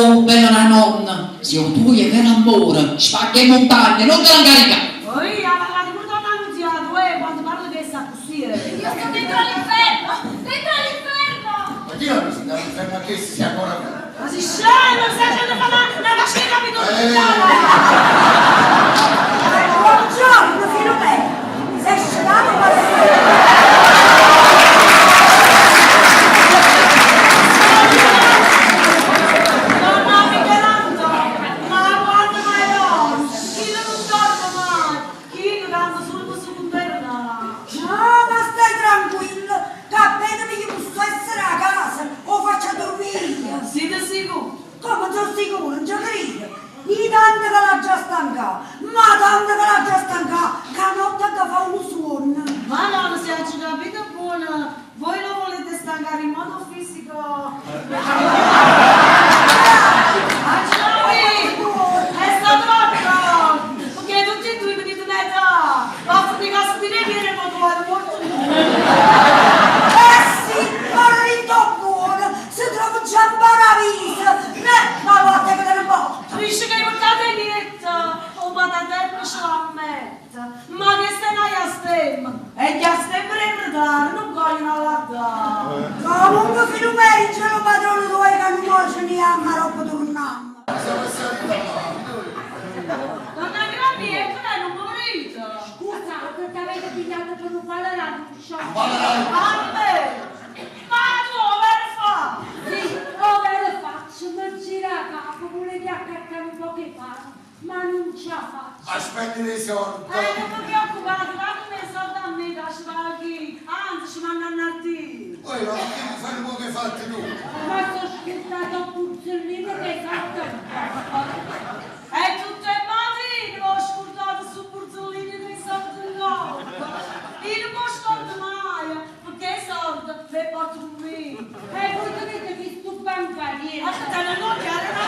O bene d' 'a nonna, si 'o tuojo è vero ammore, spacca 'e mmuntagne, nun te ne 'ncaricà! Oi, ha parlato pure donna Annunziata, uè, quando parla chesta accussì è. Io sto dentro all'inferno! Dentro all'inferno! Ma chi l'ha visto andare all'inferno a che si è ancora vivo? Ma si scemo, stai facendo fa una, una vasca di capito Buongiorno Filomena, sei scetato Donna Michelangelo, ma quando mai dorme? Chi non dorme mai? Chi canta solo per su terra? No, ma stai tranquillo, che appena mi posso essere a casa o faccio dormire. Siete sicuri? Come sono sicuro, non ci credo. Io tanto che l'ha già stancato, ma tanto che l'ha già stancato, che notte che fa un suono. Ma no, se ho capito buono, voi lo volete stancare in modo fisico. Ah, è stato troppo! Perché tutti e due venite un'età! Ma a finire a dire viene ma trovate molto Eh sì, ma rinto buono, si trova già in paradiso. Ne, ma guarda che te ne porto. Dice che hai portato niente, o pataterno ce la mette. Ma che stai una stemma? E gli stemma in ritardo, non vogliono allargare. Comunque Filomena, c'è lo padrone tuo che non vuole ce ne ama, roba tornammo. Siamo stati da Donna Grammi, e che non morite? Scusa, che ti avete pigliato per un ballerano? A me! Ma tu vero fa? Sì, ovvero faccio, mi gira la capo, volevi accattare un po' che pane, ma non ce la faccio. Aspetti dei soldi. Non mi preoccupate, datemi i soldi a me, che ci paghi. Anzi, ci mandano a te. Poi ma perché mi fai un po' che hai fatto tu? Ma sono schittato un puzzolino che hai fatto un po'. E tutte le mattine ho scordato su portellino dei soldi in corpo. Io non mi scordo mai, perché i soldi li porto con me. E voi avete visto un bancariere? Aspetta, non ho chiaro, no?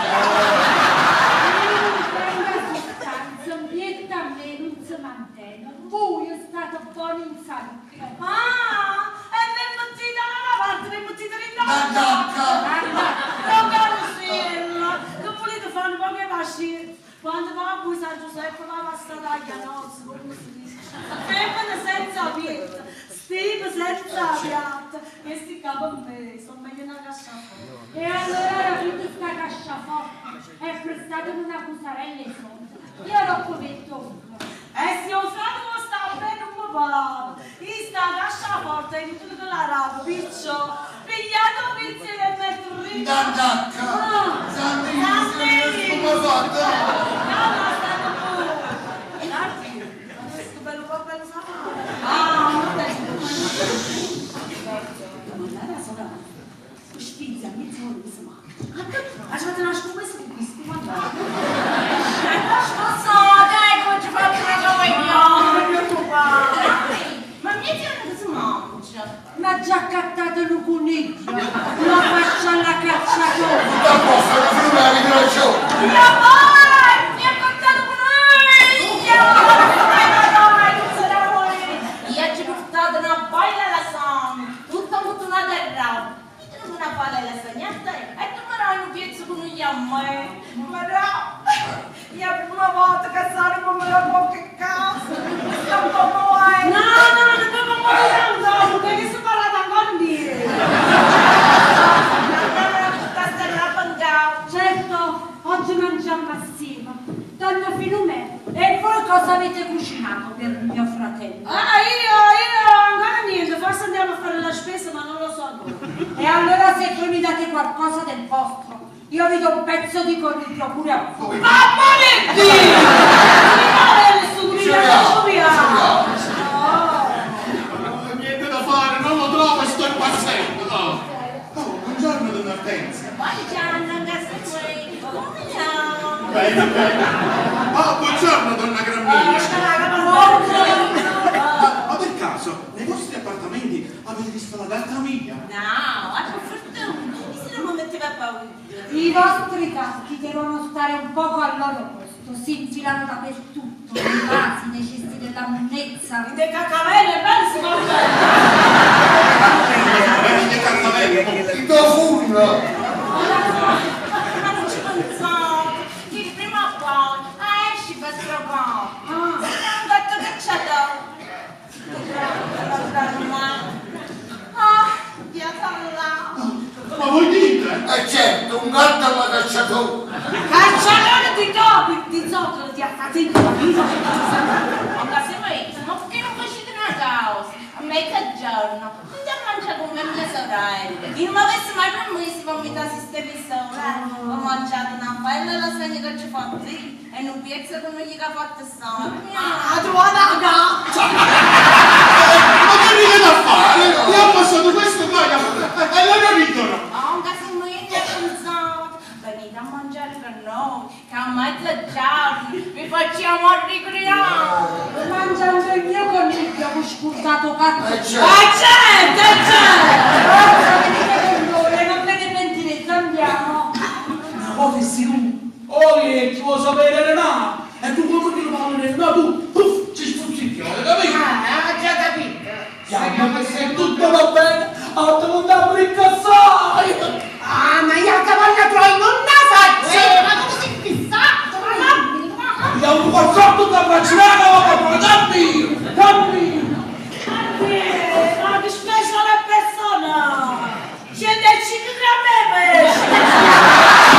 Io prendo sostanza, in pietà a me non si mantiene. Voi state buoni in salute. Ah, e mi mettete da una parte, mi mettete dall'altra. Andacca! Non carosello, che volete fare un po' che facile? Quando va a voi San Giuseppe va a stare a Chianozzo, come si dice? Femmine senza pietà, stipe senza piatta, questi capo me, sono meglio una casciaforte. E allora rapite sta casciaforte e prestatemi una cusarella e soldi. Io l'ho detto uno. E se un frate sta bene non mi va, io sta casciaforte è inutile che la rapa, piccio, pigliate un pizzo e metto un riccio. Andacca! Sandrino, come hai fatto? No, no, stanno pure. Nardi, ma questo bello qua bello sa fare. Ah, non è Non era sola. Spizza, mi sono insomma. Ma ci fate una scommessa con questo, guarda. Lo so, dai, come ci faccio una cosa io? Non mi preoccupare. Ma mi giorno che si mangia? Ma già accattato un coniglio, lo faccio alla cacciatore. Tutto a posto, la fiume avete ragione. Mia madre mi ha portato un coniglio! Io ci ho portato una bella lasagna, tutta buttonata e rapa. Io non una fare la lasagnetta e tu mi dai un pezzo con un me. Ma no, io la prima volta che sono come la bocca in casa, mi sto un po' muovendo. No, no, non devo muovere tanto, perché sono parlata ancora dire. Certo, oggi mangiamo assieme. Donna Filomena, e voi cosa avete cucinato per mio fratello? Ah, io ancora niente, forse andiamo a fare la spesa, ma non lo so ancora. E allora se voi mi date qualcosa del vostro, io vi do un pezzo di coniglio pure a voi. Mamma mia! Mi Ce l'ho, ce Oh, niente da fare, non lo trovo e sto impazzendo. Oh, oh buongiorno, donna Ortensia. Buongiorno, Castellucci. Come andiamo? Bene, bene. Oh, buongiorno, donna Gramigna. Ma, ma per caso, nei vostri appartamenti avete visto la gatta mia? No, per fortuna, se non mi metteva paura. I vostri gatti devono stare un poco al loro posto, si infilano dappertutto, nei vasi, nei cesti della monnezza. De cacavelle, bello si Vedi che cacavelle, oh. Il tuo furno! Ma non ci posso so. Cacciatore di topi, di zoccolo, di affatica. Ma se mai, ma perché non facete una causa? A mezzogiorno, andiamo a mangiare con mia sorella. Io non avessi mai permesso di vomitare se stessi sola. Ho mangiato una bella lasagna che ci fa lì e un pezzo che non gli ha fatto sogno. Ha trovato la gatta. Ma che ride da fare? Io ho passato questo qua e loro ridono. Oh, che se noi ne pensato. Venite a mangiare con noi, che a mezzogiorno vi facciamo ricreare. Mangiando il mio coniglio, ho scurtato cazzo. Eh certo. Ma certo, certo. Forza, venite con noi e non ve ne pentirete, andiamo. Ma poi sei tu? Oh, che ci vuoi sapere, no? E tu come ti lo parli? No, tu, puff, ci sfuzzicchio, hai capito? Ah, ho già capito. Chiama che se tutto va bene, a te non da rincassare! Ah, ma io a cavalla Troia non la faccio! Ma come sei fissato? Ma no! Io ho un quazzotto da vaccinare, ma dammi! Dammi! Ma che specie la persona? 105 grammi pesce.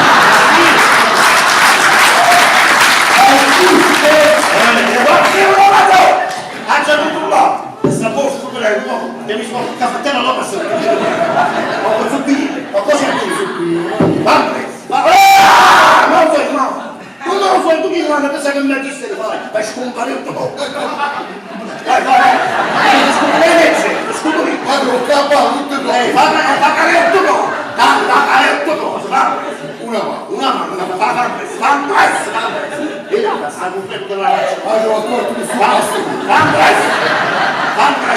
Padre, ho capato tutte cose. Una mano. Una mano, una mano, Padre, ho accorto che sono bastone. Padre,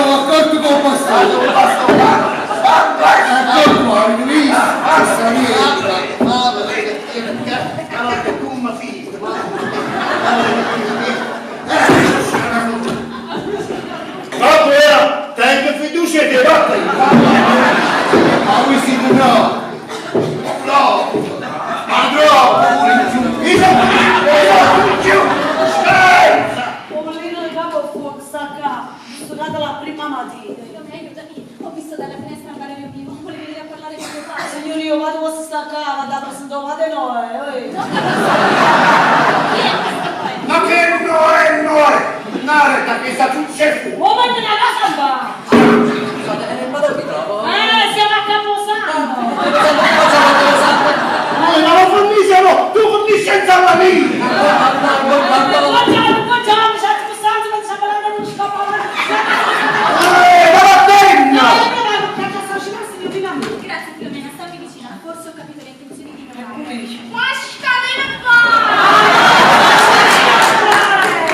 ho accorto che ho bastone. Ecco qua, avete visto? Questa niente. Tengo fiducia che va. Ma voi siete bravi. No! Padrone, Io Scherza! Poverino di capo fuoco sta qua, sono stata la prima mattina. Filomena, aiutami. Ho visto dalla finestra andare mio vivo. Volevo venire a parlare con mio padre. Signori, io vado a sta qua, vado a presentare padre Noè, oi. Non capisco. Chi è questo Noè? Ma che Noè, Noè! Narda che sta succedendo! Oh, ma una cosa va! Scusate, ma dove mi trovo? Siamo a Camposanto! Ma lo forniscono! Tu fornisci senza la mia! Buongiorno, buongiorno, c'è Costanzo, non sa parlare, non si fa parlare. Ma va bene! No, io vado a casa, signorina mia. Grazie Filomena, stammi vicina. Forse ho capito le intenzioni di Noè. Ma scalina qua!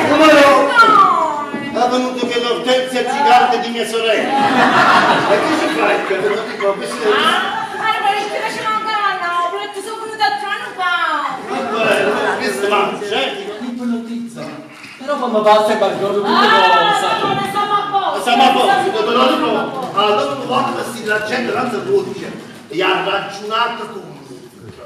Numero! È venuto che l'ortensia gigante di mia sorella! E che ci fai? Che te lo dico, questo è... Ah, allora perché ci manca no, perché sono venuta a trovare un po'. Questo mangia, eh? Ipnotizza. Però quando passa qualche giorno tutte Ah, cosa. no, ne siamo a posto. Siamo a posto, te lo dico. Allora, quando si la gente non si può dire, e ha ragionato con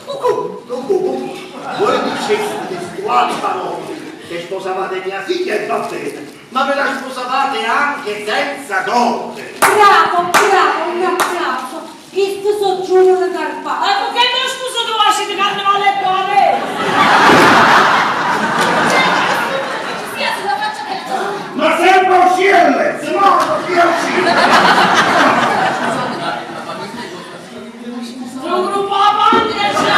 Cucù, cucù, voi diceste testuali parole che sposavate mia figlia e va bene, ma ve la sposavate anche senza dote. Bravo, bravo, un applauso. Questo soggiorno da Ma Carpano. perché mi scusa tu lasci di carnevale qua, eh? C'è che ci sia sulla faccia della donna. Ma sempre uscirle, se no non si uscire. Sono un gruppo avanti che c'è.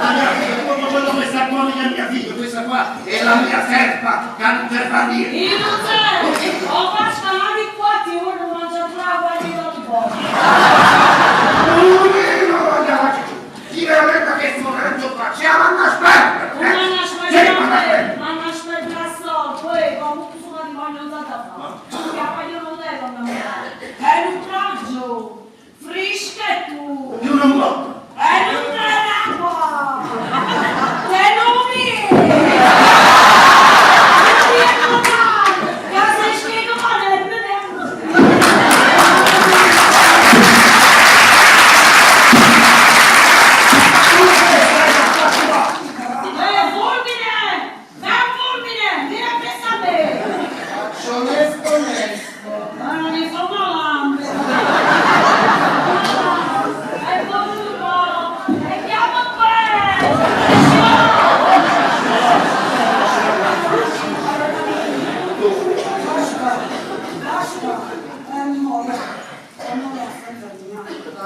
La mia figlia, come quello questa qua mia mia figlia, questa qua è la mia serva, che non serve a niente. Io non c'è. Ho fatto avanti qua, ti voglio mangiare una guardia di po'.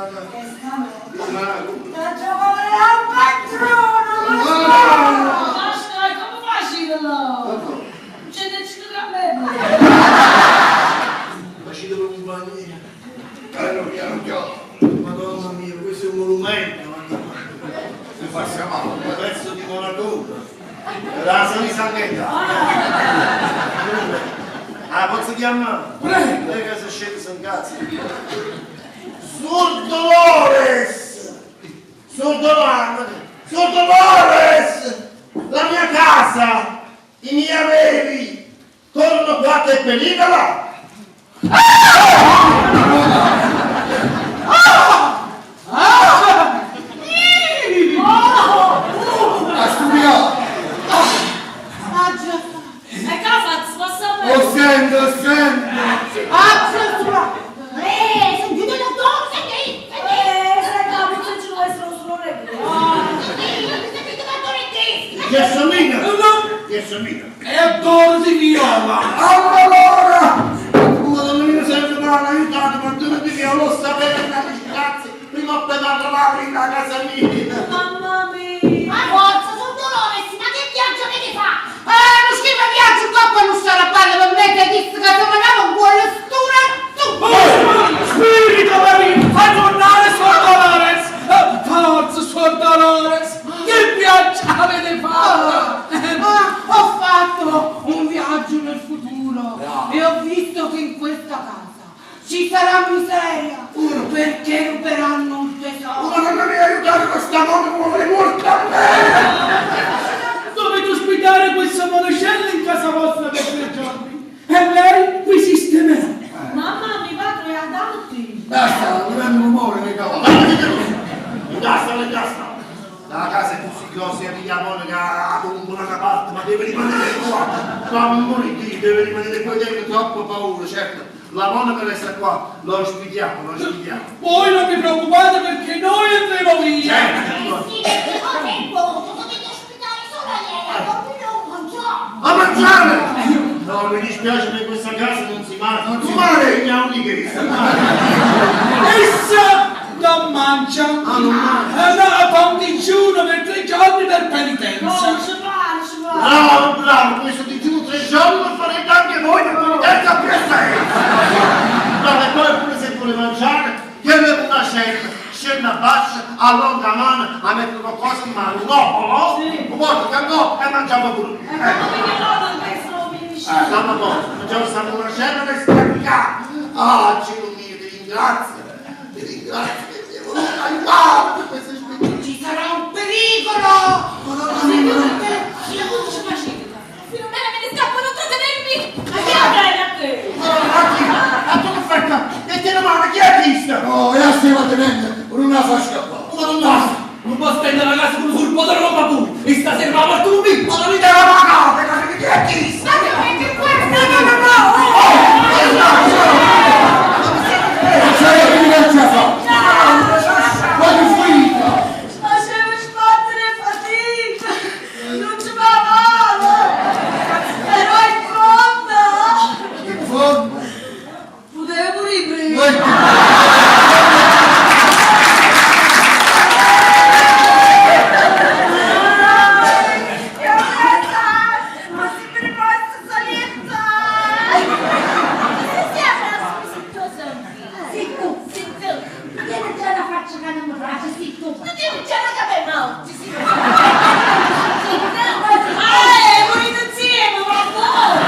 Madonna. Questa no. Ma come? T'aggia volere un patrono, Ma stai, come facile là? C'è del 5 grammi. Facite per compagnia. Piano, piano, piano. Madonna mia, questo è un monumento, madonna. Si fa male. Un pezzo di moratura. Rasa di sanguetta. Ah, posso chiamare? Prego. Lei che si scende si incazza. Sur Dolores! Sur Dolores! Sur Dolores! La mia casa! I miei averi! Torno qua che pericolo! Ah! Ha studiato. E che ha fatto? Passa a me. Oh, sento, sento. Sentite il dottore, sentite, sentite. Senta, non ci vuole essere un suo Sentite l'attore tedesco. Gelsomina! No, Gelsomina! è odore di viola. Allora! Madonna mia, sempre me l'hanno aiutato, ma tu non ti lo sapevo che la prima o poi parlavo in casa mia. Mamma mia. Ma forza, sono Dolores, ma che viaggio avete fatto? Ah, non scrive viaggio qua per non stare a parlare per me che disse che ti mandavo un buon stura tu. Oh, spirito marino, fai tornare Suor Dolores! Forza, Suor Dolores! Che viaggio avete fatto? Ah, ho fatto un viaggio nel futuro e ho visto che in questa casa ci sarà miseria perché ruberanno un tesoro. Madonna mia, aiutate questa donna vuole morta a me! Dovete ospitare questa monacella in casa vostra per 3 giorni e lei vi sistemerà. Mamma mi va che adulti. Basta, non rumore nei cavalli. Ingassa, ingassa. La casa è così grossa e via monaca comunque una parte, ma deve rimanere qua. Mamma mia, deve rimanere qua dentro, troppo paura, certo. La monaca resta qua, lo ospitiamo, lo ospitiamo. Voi non vi preoccupate perché noi andremo via. Certo. Sì, perché cosa è buono? Dovete ospitare solo lei, a dormire un mangiare. A mangiare! No, mi dispiace per questa casa non si mangia. Non si mangia. Veniamo di che. Essa non mangia. Ah, non mangia. Eh, no, fa un digiuno per 3 giorni per penitenza. No, non ci va, non ci va. Bravo, bravo, questo digiuno 3 giorni lo farete anche voi per penitenza più senso. Bravo, e poi pure se vuole mangiare, chiede una scelta, scende a bassa, allunga la mano, a mettere qualcosa in mano, un uovo, no? Sì. Un uovo che no, e mangiamo pure. E come che vado questo mi Stiamo a posto, mangiamo sta monacella per scaricare. Ah, cielo mio, ti ringrazio, ti ringrazio che ti voluto aiutare questa specie. Ci sarà un pericolo! Madonna mia, Io come ci facete? Filomena me ne scappo, non trattenermi! Ma chi la prende a te? Madonna, ma chi? Ma tu che fai qua? Che te la mano, chi è questa? No, e la stiamo tenendo, non la fa scappare. Madonna! Non posso prendere la casa con sul potere roba pure. E stasera la porto con me. Ma non mi dà la pagata, chi è questa? Ma che metti qua? No, no, no, no! Non c'è la minaccia fa! Ma che finita! Facevo sbattere fatica! Non ci va male! Però è pronta! In fondo! Potevo morire prima! Ma si riposta salita! Sì, tu, sì, tu. Tieni già la faccia che non mi piace, sì, tu. Non devo già la capello, ci si Morite insieme, ma buono!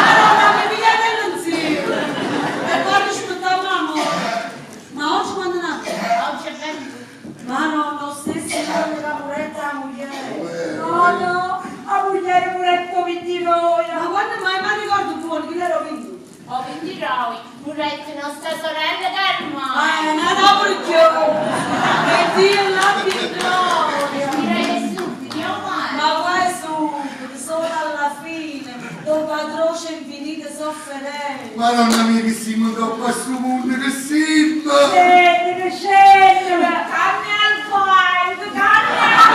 Allora, mi pigliate insieme! E poi aspettavo la morte! Ma oggi quando nasce? Oggi è venuto. Ma no, lo stesso giorno che moretta la moglie! No, no, a moglie muretto 29. Ma quando mai mi ricordo buono, chi l'ero vinto? Ho 29, vorrei nostra sorella Carma. Ah, no, no, perché? Che Dio l'abbia in gloria! Direi che subito, male. Ma questo solo alla fine, dopo atroce e infinita sofferenza. Madonna mia, che siamo dopo questo mondo, che siamo! Scendere, scendere! Canne al fight, canne al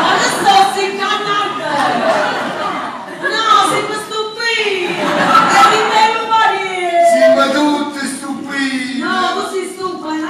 Ma che sto si incannando? No, siamo stupiti! E rimevo morire! Siamo tutti stupiti! No, tu sei stupido, no?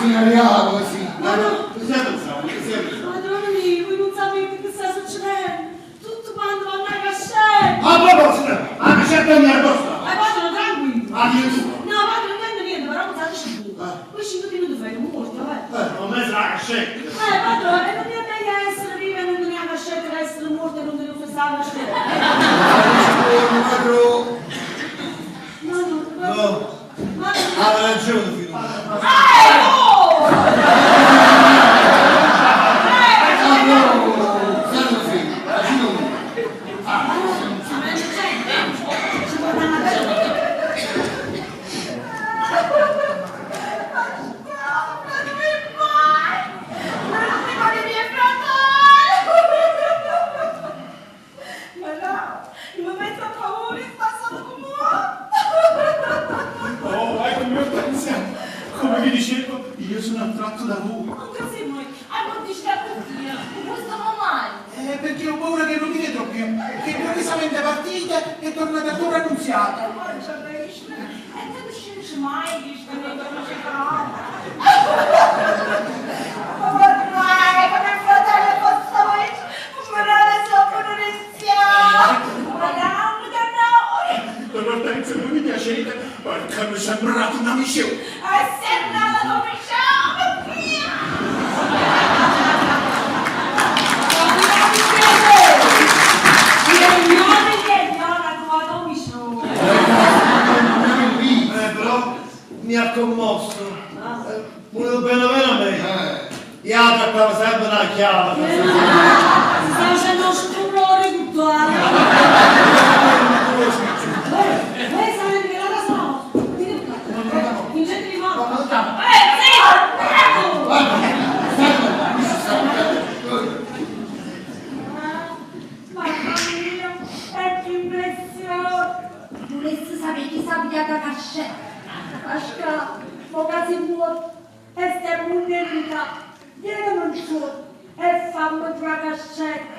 Sì, sì. Ma no, Che stai pensando? Che stai pensando? Madonna mia, voi non sapete che sta succedendo. Tutto quanto va una cascetta. A proposito, anche se è mia posta. Ma padre, tranquillo. Addirittura. No, padre, non prendo niente, però non sa c'è. Poi 5 minuti fai, non morto, vai. Non me la cascetta. Padre, e non mi è meglio essere viva e non tenere la cascetta che essere morta e non tenere la cascetta. Padrone. No, no, no. No. Ma Ha ragione, figlio. Ma no, mi metto a paura, sta sotto come Oh, ecco il mio pensiero. Come vi dicevo, io sono attratto da voi. Non sei noi, hai modificato via, in questo momento. Perché ho paura che non mi vedrò più, che improvvisamente partite e tornate ancora annunziata. E tu non scendi mai, che non c'è Ma vorrei che mio fratello fosse morale sopra un'iniziale. Ma no, che no! Don Ortenzio, voi mi piacete perché mi sembrate una missione. È sembrata come ciao, via! Però mi ha commosso. Volevo bene bene a me. Io trattavo sempre una chiave. Si sta facendo lo scurrore tutto, eh. Voi sapete che la casa no. Dite qua. In gente di morto. Zitto! Mamma mia, è che impressione! Volessi sapere chi sa pigliata la cascetta. Pasca, mo quasi muore, e stiamo un'eredità, vieni non sono, e fammi tua cascetta,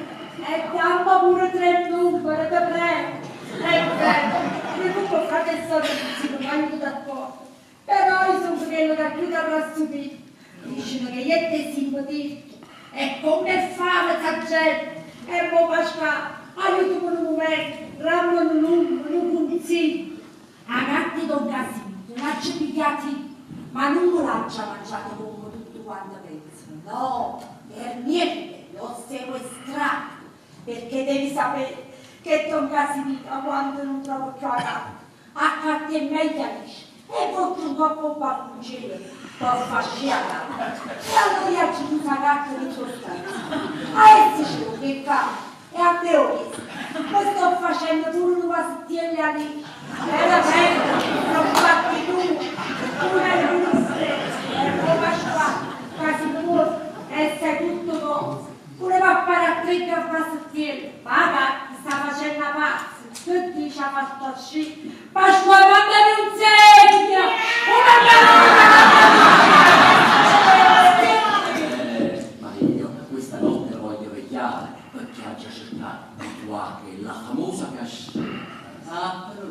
e dammi pure tre numeri, te prego, e prego, che tu puoi fare che sono si non d'accordo, però io sono quello che più ti avrà stupito, dicono che io te simpatizzo, e come fa questa gente, e mo Pasca, aiutami un momento, rammi un numero, un consiglio. A gatti con casino, l'ha pigliati, ma non me l'ha già mangiato come tutto quanto pensano. No, per niente, l'ho sequestrato, perché devi sapere che Don Casimiro quando non trovo più la carta, a carta è meglio amici, e porto un coppo balloncino, per farci a carta. E allora io ci chiuso la carta di sostanza. A esserci che fa, e a me ho chiesto, ma sto facendo pure una pastiella lì. Era bello, l'ho fatti tu, pure il e come qua, quasi muore, e sei tutto cosa. Voleva fare a tre pastielle, ma ti sta facendo la pazza, tutti ci ha fatto uscire. Pasqua, mandami un segno, una Ma io questa notte voglio vegliare perché ha già cercato di che la famosa cascetta. Ah, però.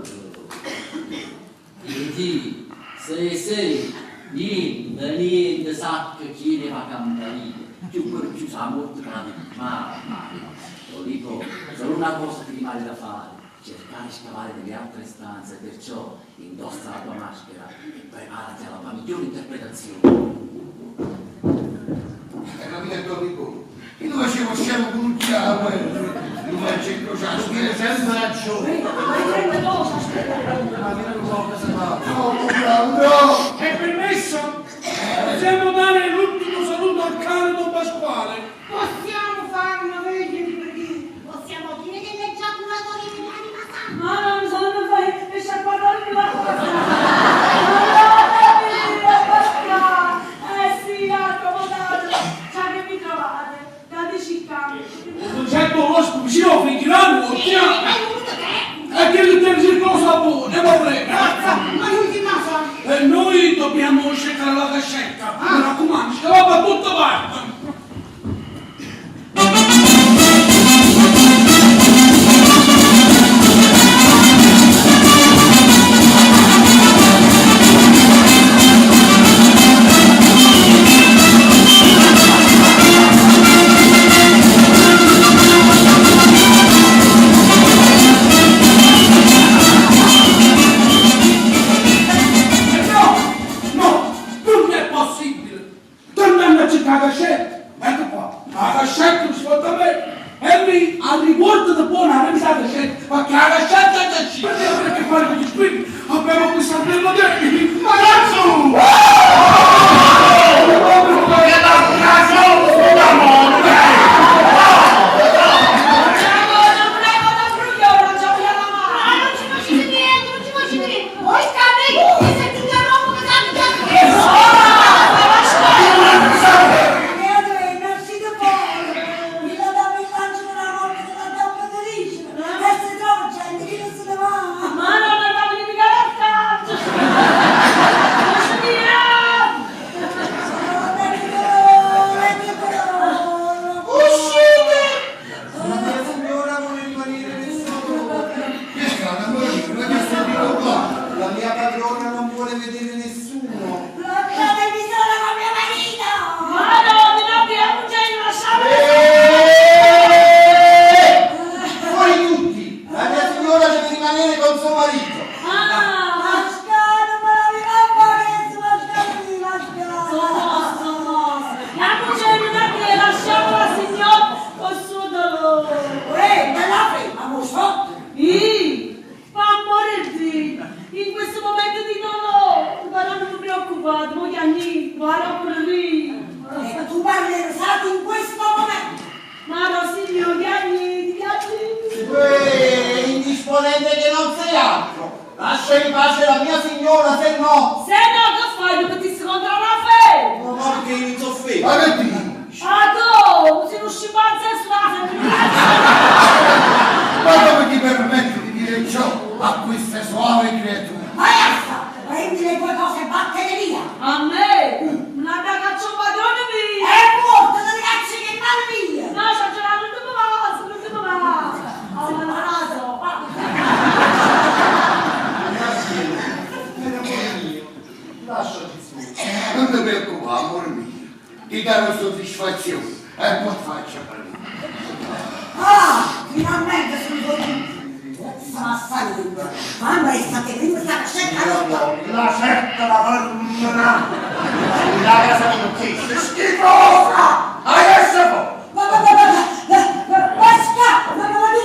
Vedi, se se, niente, niente, sacca chiedeva campanile, più per più sa molto grave, ma, lo dico, solo una cosa ti rimane da fare, cercare di scavare nelle altre stanze, perciò indossa la tua maschera e preparati alla tua migliore interpretazione. E la mia è tornico. Io facevo scemo con un chiavo, non faccio incrociare. Tiene sempre ragione. Ma viene un po' cosa fa. No, bravo, no. È permesso? Possiamo dare l'ultimo saluto al caro Don Pasquale. Possiamo fare una veglia di preghiera. Possiamo dire dell'egiaculatore dell'anima santa. Ma non sono fai, e sciacquatore di la cosa. Eh sì, accomodato. Ciao che mi trovate. Dateci il cambio. Non c'è lo vicino frigirano, E che il tempo circola sapone, va bene. Ma l'ultima cosa. E noi dobbiamo cercare la cascetta. Mi raccomando, ce la va tutta parte. Thank la cascetta. Ecco qua, la cascetta mi sfotta me. E mi al riguardo di buona la mia cascetta, perché la cascetta è da ci. Perché che fare con gli spiriti? Abbiamo questo bello di... Ma cazzo! Ah, non ci facete niente, non ci facete niente. Voi state, che sentite la roba che Ma no, non va venire mica dal calcio! Non ci andiamo! La mia signora vuole rimanere nel suo dolore. Che strano, amore mio, non ti ho sentito qua. La mia padrona non vuole vedere nessuno. Ma no, non abbiamo genio, lasciamo! Eh! Fuori tutti! La mia signora deve rimanere con suo marito. Ah, sono mossa, Andiamo genio, non lasciamo la signora col suo dolore! Ih, fa amore zio, in questo momento di dolore, ma non mi preoccupate, voglio andare, guarda pure lì. Tu parli rosato in questo momento. Ma no, signor, gli gli Uè, indisponente che non sei altro. Lascia in pace la mia signora, se no... Se no, che fai? Non ti scontra la fede! No, ma perché io non so fede. Ma che dici? Ah, tu, se non scimpanzé sulla fede! Ma come ti permetti di dire ciò a queste soave creature? Vai a prendi le tue cose e vattene via. A me? Una caccia un padrone mio! È morto, ragazzi, che male via. No, c'ho gelato, non ti va, non ti va! Ah, ma la raso! Grazie, amore mio, lasciati su. Non ti preoccupare, amore mio. Ti darò soddisfazione e poi faccio per me. Ah, finalmente sono venuti. Pozza massalinda. Mamma è stata prima sta cascetta rotta. La certa la vermina. La casa di che schifosa! Adesso poi! Ma ma ma ma ma Pasca, ma ma ma tu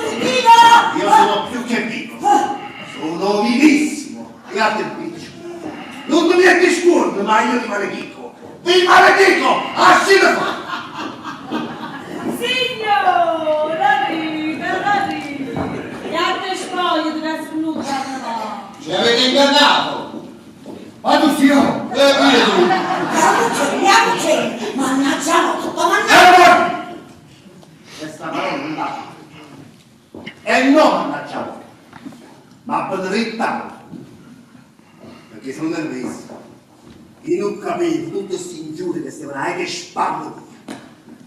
Io sono più che vivo. Sono vivissimo. E a te piccio. Non ti metti scorno, ma io ti maledico. Ti maledico! Ascina fuori! Signora, arriva, arriva! E a te spoglia, deve essere venuto a Ci avete ingannato. Ma tu signore! E via tu. Andiamo, andiamo, mannaggia, tutto mannaggia. Questa parola non va. E no, mannaggia. Ma benedetta. Perché sono nervoso. Io non capivo tutte queste ingiurie che stavano anche che spalle.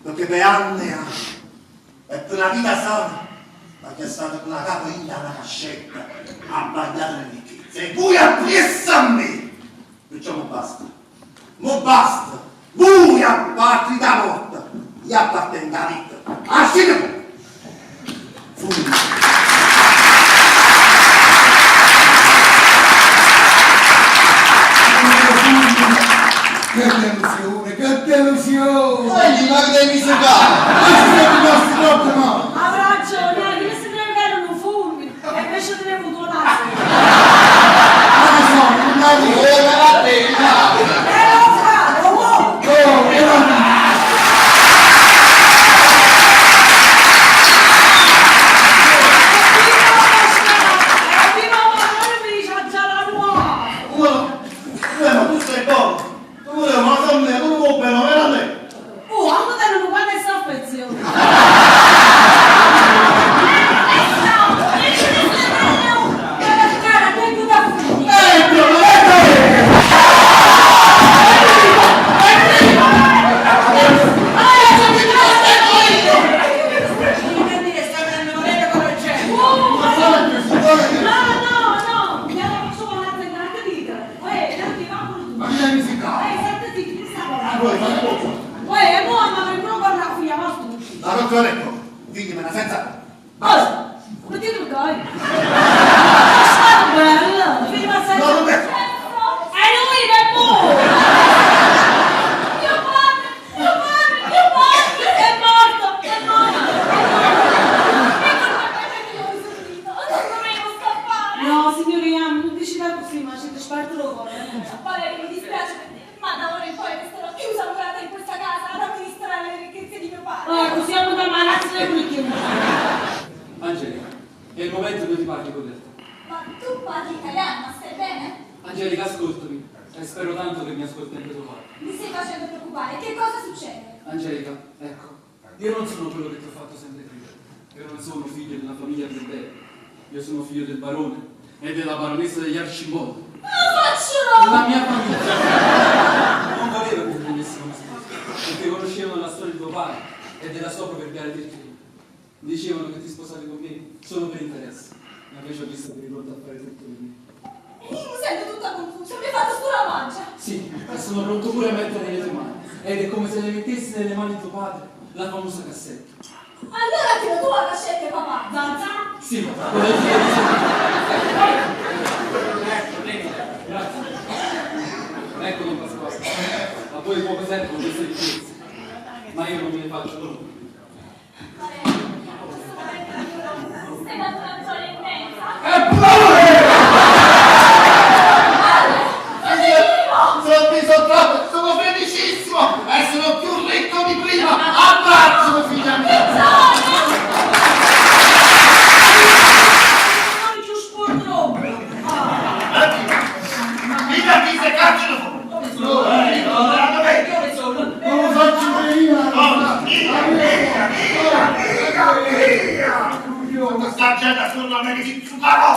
Perché per anni e anni, e per una vita sana, ma che è stata con la capa in una cascetta, abbagliata nelle ricchezze. E voi appresso a me! Perciò mo basta. Mo basta. Voi appartenete alla morte, io appartengo alla vita. Ascite voi! Fui. Che delusione, che delusione! Egli, ma che devi giocare? Ma ci siamo rimasti troppo male! Ha ragione, io si deve che erano fulmini e invece tenevo due lacrime. Ma che sono, non la dico! Eh, ma va bene, va. E lo fa, lo vuoi. Oh, era... Viva padrone mi dice "Ah, già la nuova. Ma tu stai buono. Tu volevo, ma non me, tu vuoi bene, veramente. Oh, anche te non guarda questa affezione. Cara, tengo da finire. Ecco, No, no, no, mi hanno fatto una tendata vita. Uè, non ti va pure tu. Ma mi hai risicato! Ehi, senti zitto, chi sta parlando? Uè, e mo andavo in prova con la figlia, ma tu. La rottura ecco, digliemela senza. Oh, mettiti il coi. Sta bella, figlia senza. No, non è. È lui che è buono. Mio padre, mio padre. momento che io ti parli con realtà. Ma tu parli italiano, ma stai bene? Angelica, ascoltami. E spero tanto che mi ascolti anche tuo padre. Mi stai facendo preoccupare. Che cosa succede? Angelica, ecco, io non sono quello che ti ho fatto sempre credere. Io non sono figlio di una famiglia plebea. Io sono figlio del barone e della baronessa degli Arcimboldi. Ma faccio no! La mia famiglia non voleva che ti prendessi come sposa, perché conoscevano la storia di tuo padre e della sua proverbiale virtù. Dicevano che ti sposavi con me solo per interesse, ma invece ho visto che eri pronto a fare tutto per me. Io mi sento tutta confusa, mi hai fatto solo la mancia. Sì, e sono pronto pure a mettere nelle tue mani. Ed è come se le mettessi nelle mani di tuo padre la famosa cassetta. Allora te lo tu la cascetta, papà. Zanzà? Sì, quella di Grazie. Ecco Don Pasquale. A voi poco servono queste ricchezze, ma io non me ne faccio nulla. Valerio, questo momento io stai dando una gioia immensa. Sono preso troppo, sono felicissimo e sono più ricco di prima. Abbracciami, figlia mia. Non più sporco. Mica ti sei cacciano fuori. Dove? Non lo faccio venire! No, via, via, via, via, via. Sta gente attorno a me che si zuccarò.